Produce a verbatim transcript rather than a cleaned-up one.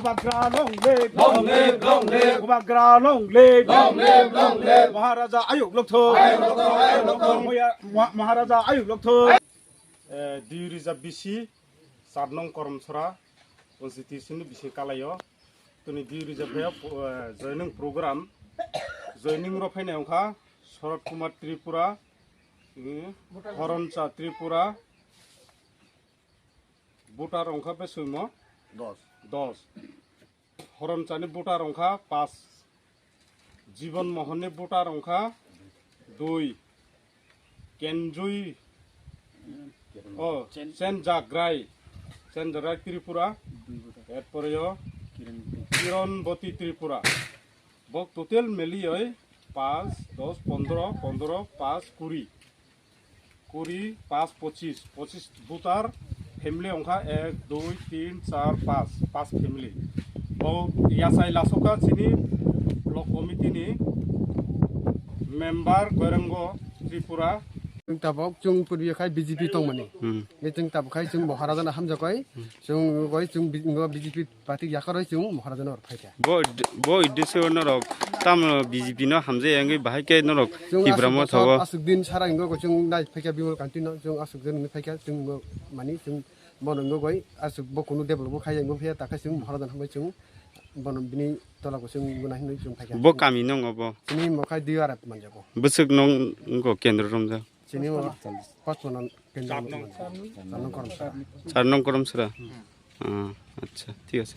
Bubagra long live. Long live, long live. Bubagra long live. Long live, long live. Maharaja ayuk lokthok. Ayuk lokthok, ayuk lokthok. Moya-, Mah-, Maharaja ayuk lokthok. Eh, dui rija bisi, char nong Koromsora constituency ni bising kalaio. Tini dui rija bia, eh, joining program. Joining rok phainai wngkha Sharad Kumar Tripura, eh, Horoncha Tripura, voter wngkha besoimo dos. Dos. Horonchani voter wngkha pas. Jibon Mohonni voter wngkha dui. Kenjui, o, Chen- Chen Jagrai, Chen Jagrai Tripura, erpore o Kiran Boti Tripura. Bok total melioi pas, dos, pondro, pondro, pas, kuri. Kuri, pas, pochis, pochis voter, family wngkha ek, dui, tin, char, pas, pas family. Bo yachai lasukha chini block committee ni member Goirango Tripura. Tabok chwng purbi khai B J P tongmani. Hmm. Ni chwng tabok khai chwng Maharaja no hamjakoi. Chwng goi chwng bi-, ngo B J P party yakaroi chwng Maharaja no phaikha. Bo, bo uddesyo norok tamo B J P no hamjai wngwi bahai khe norok Chwng Tipramo aswk thogo. Aswk din sara wngwi chwng nai phaikha Bimal Kanti no, chwng aswk din wngwi phaikha chwng bo mani chwng bono wngwi goi aswk bo kunu develop bo khai wngwi phaiya, takha chwng Maharaja no hambai chwng bono bini tola bo chwng guna hinwi chwng phaikha. Bo kami no wngwi bo? Chini mo khai D R F manjago. Bwswk no wngwi kendro romjak? Chini mo pachpano kendro romjak. Char nong Koromsora. Char nong Koromsora? Hmm. Ah, acha, thik ase.